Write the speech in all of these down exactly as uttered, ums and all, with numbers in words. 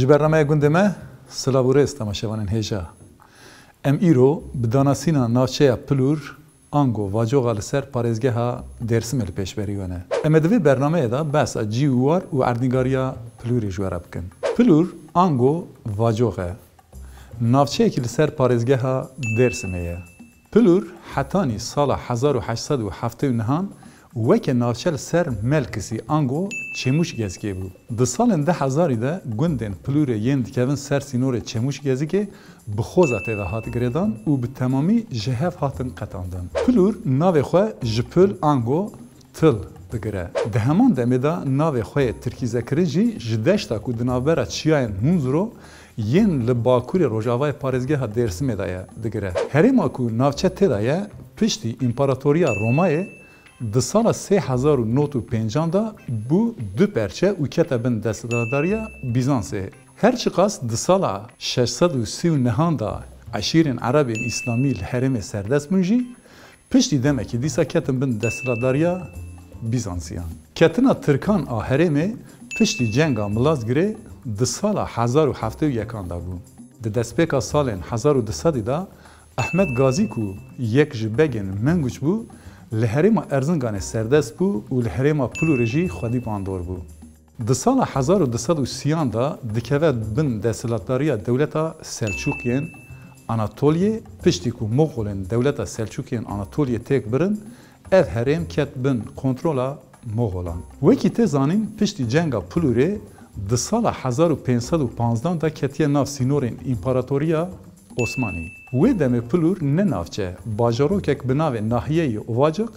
Ji bernameya gundê me, silav û rêz temaşevanên hêja. Em îro bi danasîna navçeya Pilûr, ango Vacoxa li ser parêzgeha Dêrsimê li pêşberî we ne. Em ê di vê bernameyê de behsa cî û war û erdnîgariya Pilûrê ji we re bikin. Pilûr, ango Vacox e. Navçeyekî li ser parêzgeha Dêrsimê ye. Pilûr hetanî sala hezar û heşt sed û heftê û nehan weke navçe li ser Melkisî ango Çêmûşgezkê bû. Di salên du hezarî de gundên Pilûrê yên dikevin ser sînorê Çêmûşgezikê bi xoza tê de hat girêdan û bi temamî ji hev hatin qetandin. Pilûr navê xwe ji pil ango til digire. Di heman demê de navê xwe yê tirkîzekirin jî ji deşta ku di navbera çiyayên Munzuro yên li bakurê rojavayê parêzgeha Dêrsimê de ye digire. Herêma ku navçe tê de ye, piştî Împaratoriya Romayê di sala sê hezar û nod û pêncan de bû du perçe û kete bin desthilatdariya Bîzansê. Her çiqas di sala şeş sed û sî û nehan de eşîrên Erebên Îslamî li herêmê serdest bûn jî, piştî demekî dîsa ketin bin desthilatdariya Bîzansiyan. Ketina Tirkan a herêmê piştî cenga Milazgirê di sala hezar û heftê û yekan de bû. Di destpêka salên hezar û du sedî de Ehmed Gazî ku yek ji begên Menguç bû, li herêma Erzinganê serdest bû û li herêma Pilûrê jî xwedî bandor bû. Di sala hezar û du sed û sîyan de dikeve bin desthilatdariya dewleta Selçûkiyên Anatoliyê, piştî ku Moxolên dewleta Selçûkiyên Anatoliyê têk birin, ev herêm ket bin kontrola Moxolan. Wekî tê zanîn, piştî cenga Pilûrê di sala hezar û pênc sed û panzdan de ketiye nav sînorên Împaratoriya Osmanî. Wê demê Pilûr ne navçe, bajarokek bi navê Nahiyeyê Ovacik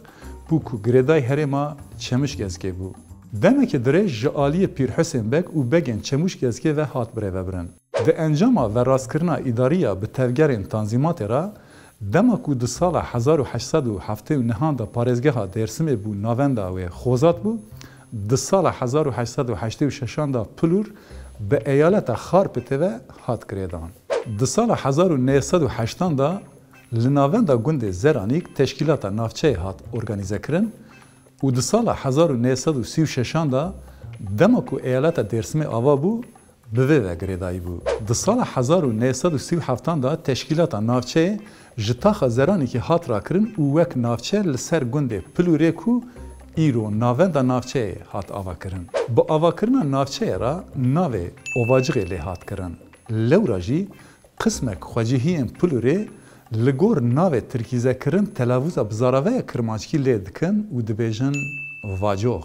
bû ku girêdayî herêma Çemişgezkê bû. Demeke dirêj ji aliyê Pîr Husên Beg û begên Çemişgezkê ve hat birêvebirin. Di encama verastkirina îdariya bi tevgerên tanzîmatê re, dema ku di sala hezar û heşt sed û heftê û nehan de parêzgeha Dêrsimê bû navenda wê xozat bû, di sala hezar û heşt sed û heştê û şeşan de Pilûr bi eyaleta Xarpêtê ve hat girêdan. Di sala hezar û neh sed û heştan de li navenda gundê Zeranîk teşkîlata navçeyê hat organîzekirin û di sala hezar û neh sed û sî û şeşan de dema ku eyaleta Dêrsimê ava bû, bi vê ve girêdayî bû. Di sala hezar û neh sed û sî û heftan de teşkîlata navçeyê ji taxa Zeranîkê hat rakirin û wek navçe li ser gundê Pilûrê ku îro navenda navçeyê hat avakirin. Bi avakirina navçeyê re navê Ovacixê lê hat kirin. Lewra jî qismek xwecihiyên Pilûrê li gor navê tirkîzekirin telafûza bi zaraveya kirmanckî lê dikin û dibêjin Vacox.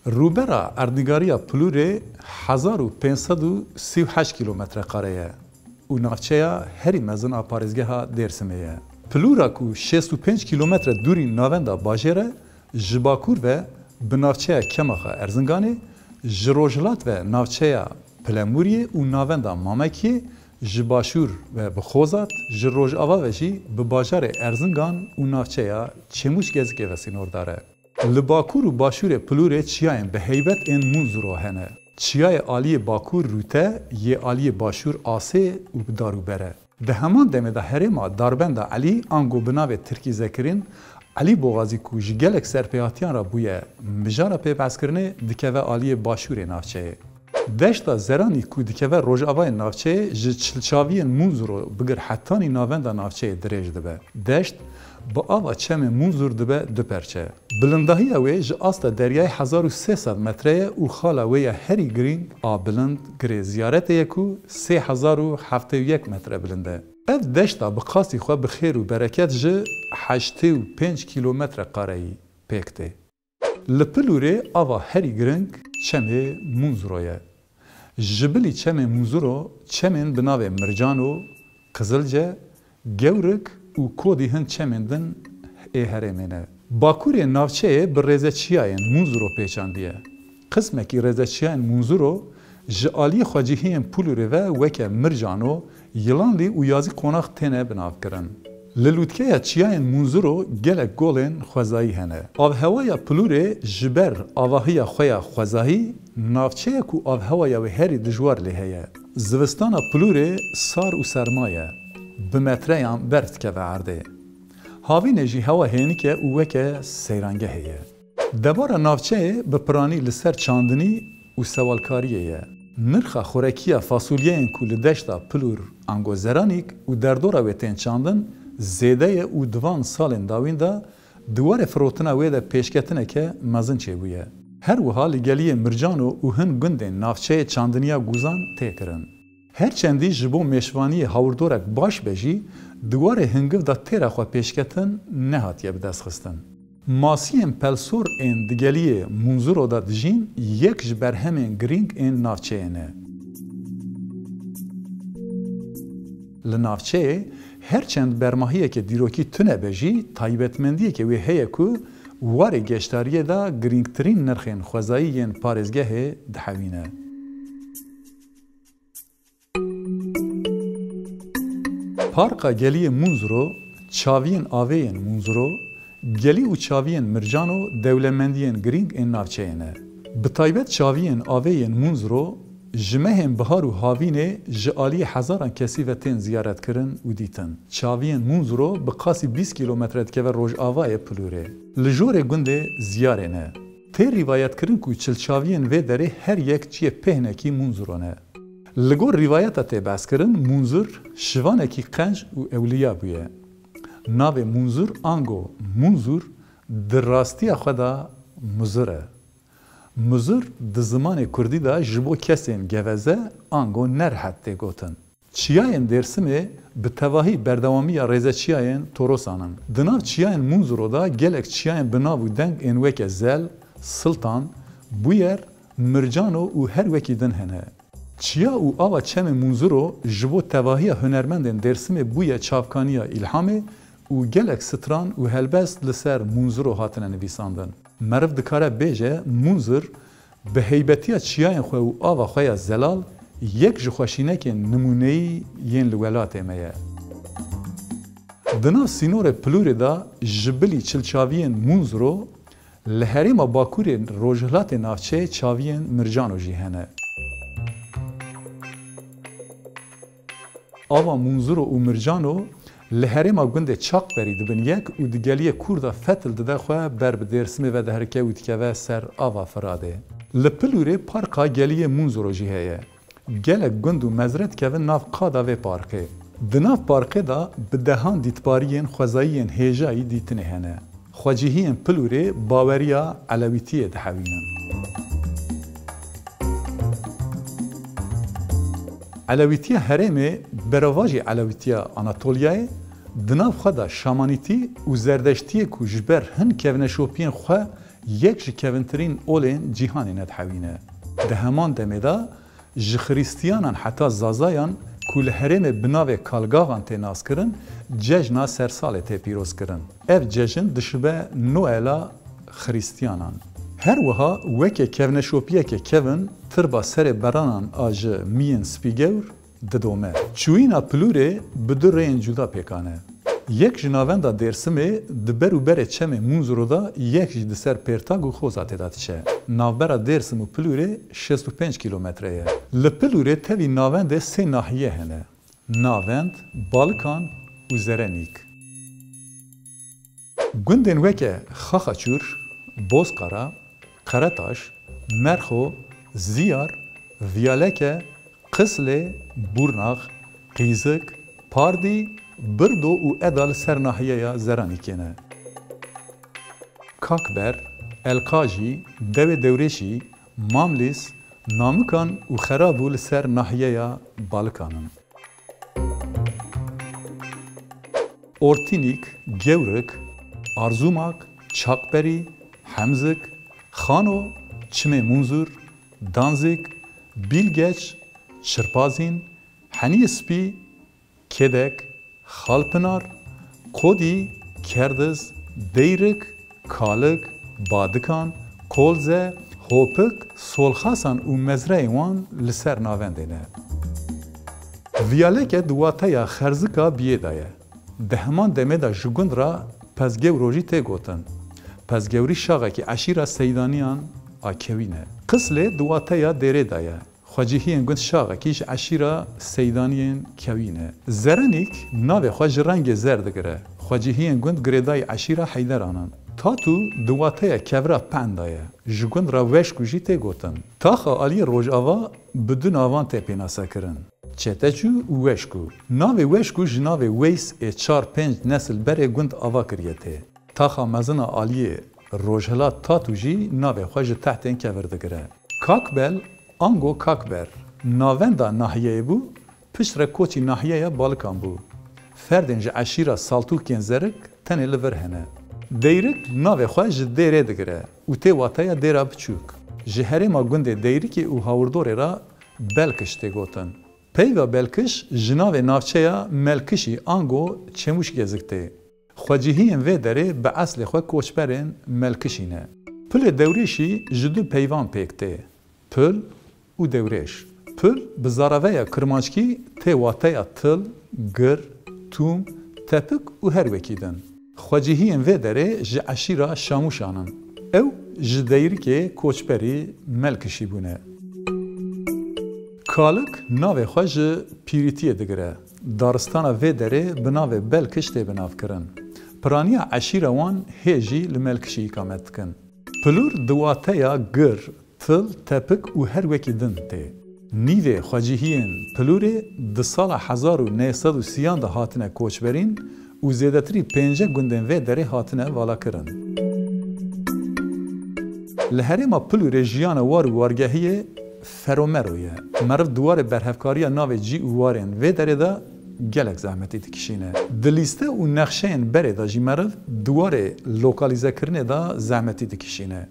Rûbera erdnîgariya Pilûrê hezar û pênc sed û sî û heşt kîlometre kare ye û navçeya herî mezin a parêzgeha Dêrsimê ye. Pilûra ku şêst û pênc kîlometre dûrî navenda bajêr e, ji bakur ve bi navçeya Kemaxa Erzinganê, ji rojhilat ve navçeya Pilemûriyê û navenda Mamekiyê, ji başûr ve bi Xozat, ji rojava ve jî bi bajarê Erzingan û navçeya Çêmûçgezikê ve sînordar e. Li bakur û başûrê Pilûrê çiyayên bi heybet ên Munzuro hene. Çiyayê aliyê bakur Rûte yê aliyê başûr asê û bi dar û ber e. Di heman demê de herêma Darbenda Elî, ango bi navê tirkîzekirin Elî Boxazî ku ji gelek serpêhatiyan re bûye mijara pêbehskirinê, dikeve aliyê başûrê navçeyê. Deşta Zeranî ku dikeve rojavayê navçeyê ji çilçaviyên Munzuro bigir hetanî navenda navçeyê dirêj dibe. Deşt bi ava çemê Munzur dibe du perçe. Bilindahiya wê ji asta deryayê hezar û sê sed metre ye û xala wê ya herî girîng a bilind girê ziyaretê ye ku sê hezar û heftê û yek metre bilind e. Ev deşta bi qasî xwe bi xêr û bereket ji heştê û pênc kîlometre kareyî pêk tê. Li Pilûrê ava herî giring çemê Munzuro ye. Ji bilî çemê Munzuro çemên bi navê Mircano, Qizilce, Gewrik û kodî hin çemên din ê herêmê ne. Bakurê navçeyê bi rêzeçiyayên Munzuro pêçandiye. Qismekî rêzeçiyayên Munzuro ji aliyê xwecihiyên Pulûrê ve weke Mircano, Yilanlî û Yazî Qonax têne binavkirin. Li lûtkeya çiyayên Munzuro gelek golên xwezayî hene. Avhewaya Pulûrê ji ber avahiya xwe ya xwezayî, navçeyek û avhewaya wê herî dijwar lê heye. Zivistana Pulûrê sar û serma ye. Bi metreyan berf dikeve erdê. Havînê jî hewa hênik e û weke seyrangehê ye. Debara navçeyê bi piranî li ser çandinî û sewalkariyê ye. Nirxa xorekiya fasulyeyên ku li deşta Pilûr ango Zeranîk û derdora wê tên çandin zêde ye û di van salên dawîn de di warê firotina wê de pêşketineke mezin çêbûye. Her wiha li geliyê Mircano û hin gundên navçeyê çandiniya guzan tê kirin. Her çendî ji bo mêşvaniyê hawirdorek baş be jî, di warê hingiv de têra xwe pêşketin nehatiye bidestxistin. Masiyên pelsor ên di geliyê Munzuro de dijîn yek ji berhemên girîng ên navçeyê ne. Li navçeyê her çend bermahiyeke dîrokî tune be jî, taybetmendiyeke wê heye ku warê geştariyê de girîngtirîn nirxên xwezayî yên parêzgehê dihewîne. Parka Geliyê Munzuro, çaviyên avê yên Munzuro, gelî û çaviyên Mircano dewlemendiyên girîng ên navçeyê ne. Bi taybet çaviyên avê yên Munzuro, ji mehên bihar û havînê ji aliyê hezaran kesî ve tên ziyaretkirin û dîtin. Çaviyên Munzuro bi qasî bîst kîlometre dikeve rojavayê Pilûrê. Li jorê gundê Ziyarê ne. Tê rîvayetkirin ku çilçaviyên vê derê her yek çiyê pêhnekî Munzuro ne. Li gor rîvayeta tê behskirin, Munzur şivanekî qenc û ewliya bûye. Navê Munzur ango Munzur di rastiya xwe de muzir e. Muzir di zimanê kurdî de ji bo kesên geveze ango nerhet tê gotin. Çiyayên Dêrsimê bi tevahî berdewamiya rêzeçiyayên Torosan in. Di nav çiyayên Munzuro de gelek çiyayên bi nav û deng ên weke Zel, Siltan, Buyer, Mircano û her wekî din hene. Çiya û ava çemê Munzuro ji bo tevahiya hunermendên Dêrsimê bûye çavkaniya îlhamê û gelek stran û helbest li ser Munzuro hatine nivîsandin. Meriv dikare bêje, Munzur bi heybetiya çiyayên xwe û ava xwe ya zelal yek ji xweşînekên nimûneyî yên li welatê me ye. Di nav sînorê Pilûrê de ji bilî çilçaviyên Munzuro, li herêma bakurê rojhilatê navçeyê çaviyên Mircano jî hene. Ava Munzuro û Mircano li herêma gundê Çakberî dibin yek û di geliyê kûr de fetil dide xwe, ber bi Dêrsimê ve diherike û dikeve ser ava Firadê. Li Pilûrê parka geliyê Munzuro jî heye. Gelek gund û mezre dikevin nav qada vê parkê. Di nav parkê de bi dehan dîtbariyên xwezayiyên hêjayî dîtinê hene. Xwecihiyên Pilûrê baweriya Elewîtiyê dihewînin. Elewîtiya herêmê berovajî Elewîtiya Anatoliyayê di nav xwe de şamanîtî û zerdeştiyê ku ji ber hin kevneşopiyên xwe yek ji kevintirîn olên cîhanê ne dihewîne. Di heman demê de ji Xiristiyanan heta Zazayan ku li herêmê bi navê Kalgavan tê naskirin, cejna sersalê tê pîrozkirin. Ev cejn dişibe Noela Xiristiyanan. Her wiha weke kevneşopiyeke kevin tirba serê beranan a ji miyên spîgewr didome. Çûyîna Pilûrê bi du rêyên cuda pêkan e. Yek ji navenda Dêrsimê di ber û berê çemê Munzuro de, yek jî di ser Pêrtag û Xoza tê de diçe. Navbera Dêrsim û Pilûrê şêst û pênc kîlometre ye. Li Pilûrê tevî navendê sê nahiye hene. Navend, Balikan û Zerenîk. Gundên weke Xaxaçûr, Bozqara, Qeretaş, Merxo, Ziyar, Viyaleke, Qislê, Burnax, Qîzik, Pardî, Birdo û Eda li ser nahiyeya Zeranîkê ne. Kakber, Elqajî, Dewê Dewrêşî, Mamlîs, Namikan û Xerabû li ser nahiyeya Balikan in. Ortînîk, Gewrik, Arzûmak, Çakberî, Hemzik, Xano, Çimê Munzur, Danzîk, Bîlgeç, Çirpazîn, Heniyê Spî, Kêdek, Xalpinar, Kodî, Kerdiz, Deyrik, Kalik, Badikan, Kolze, Hopik, Solxasan û mezreyên wan li ser navendê ne. Viyaleke di wateya xerzika biyê de ye. Di heman demê de ji gund re Pezgewro jî tê gotin. Pezgewrî şaxekî eşîra Seydaniyan a Kewî ne. Qislê di wateya dêrê de ye. Xwecihiyên gund şaxekî ji eşîra Seydaniyên Kewî ne. Zerenîk navê xwe ji rengê zer digire. Xwecihiyên gund girêdayî eşîra Heyderan in. Tatu di wateya kevra Pen de ye. Ji gund re Weşku jî tê gotin. Taxa aliyê Rojava bi du navan tê pênasekirin. Çeteçû û Weşku. Navê Weşku ji navê Weys ê çar pênc nesil berê gund ava kiriye tê. Taxa mezin a aliyê Rojhilat Tatu jî navê xwe ji tehtên kevir digire. Kakbel ango Kakber navenda nahiyeyê bû, piştre koçî nahiyeya Balikan bû. Ferdên ji eşîra Saltûkên Zerik tenê li vir hene. Deyrik navê xwe ji dêrê digire û tê wateya dêra biçûk. Ji herêma gundê Deyrikê û hawirdorê re Belkiş tê gotin. Peyva Belkiş ji navê navçeya Melkişî ango Çemûşgezîk tê. Xwecihiyên vê derê bi eslê xwe koçberên Melkişî ne. Pilê Dewrêşî ji du peyvan pêk tê, Pil û Dewrêş. Pil bi zaraveya kirmanckî tê wateya til, gir, tûm, tepik û her wekî din. Xwecihiyên vê derê ji eşîra Şamûşan in. Ew ji Deyrikê koçberî Melkişî bûne. Kalik navê xwe ji pîrîtiyê digire. Daristana vê derê bi navê Belkiş tê binavkirin. Piraniya eşîra wan hê jî li Melkişî îkamet dikin. Pilûr di wateya gir, til, tepik û her wekî din tê. Nîvê xwecihiyên Pilûrê di sala hezar û neh sed û sîyan de hatine koçberîn û zêdetirî pênce gundên vê derê hatine valakirin. Li herêma Pilûrê jiyana war û wargehiyê feromero ye. Meriv di warê berhevkariya navê cî û warên vê derê de gelek zehmetî dikişîne. Di lîste û nexşeyên berê de jî meriv di warê lokalîzekirinê de zehmetî dikişîne.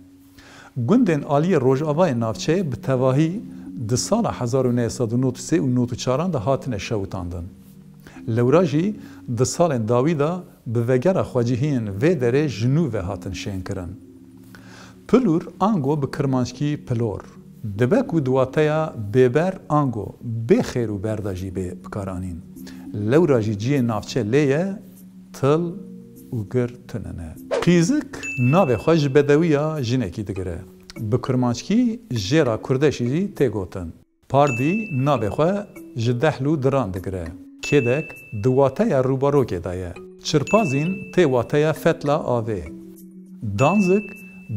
Gundên aliyê rojavayê navçeyê bi tevahî di sala hezar û neh sed û nod û sê û nod û çaran de hatine şewitandin. Lewra jî di salên dawî de bi vegera xwecihiyên vê derê ji nû ve hatin şênkirin. Pilûr ango bi kirmanckî pilor. Dibe ku di wateya bêber ango bê xêr û ber de jî bê bikaranîn. Lewra jî cihê navçe lê ye, til û gir tune ne. Qîzik navê xwe ji bedewiya jinekî digire. Bi kirmanckî jêra kurdeşî jî tê gotin. Pardî navê xwe ji dehl û diran digire. Kêdek di wateya rûbarokê de ye. Çirpazîn tê wateya fetla avê. Danzik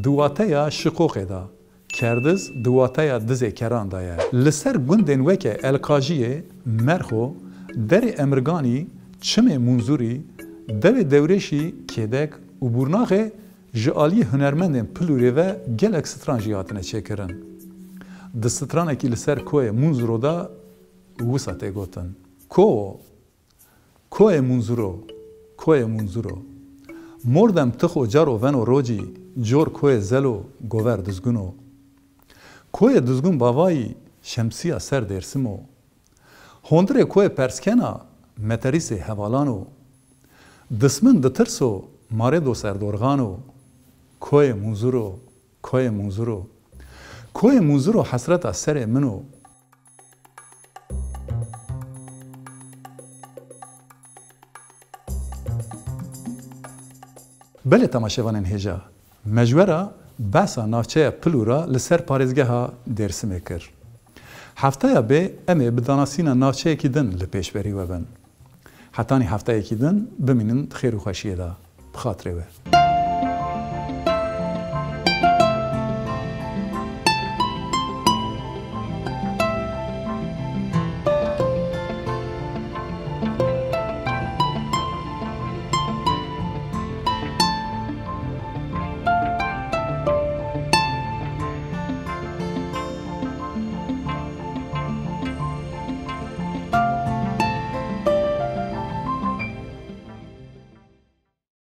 di wateya şiqoqê de. Kerdiz di wateya dizê keran de ye. Li ser gundên weke Elkajiyê, Merxo, Derê Emirganî, Çimê Munzurî, Dewê Dewrêşî, Kêdek û Bûrnaxê ji aliyê hunermendên Pilûrê ve gelek stran jî hatine çêkirin. Di stranekî li ser koyê Munzuro de wisa tê gotin. Kowo, koyê Munzuro, koyê Munzuro. Mordem tixo caro veno rocî, cor koyê Zelo, gover Dizguno. Koyê Dizgun bavayî, şemsiya ser Dêrsimo. Hondirê koyê Perskena, meterîsê hevalano. Dismin ditirso, marê do serdorxano. Koyê Munzuro, koyê Munzuro. Koyê Munzuro hesreta serê min o. Belê temaşevanên hêja, me ji we re behsa navçeya Pilûra li ser parêzgeha Dêrsimê kir. Hefteya bê em ê bi danasîna navçeyekî din li pêşberî we bin. Hetanî hefteyekî din bimînin di xêr û xweşiyê de. Bi xatirê we.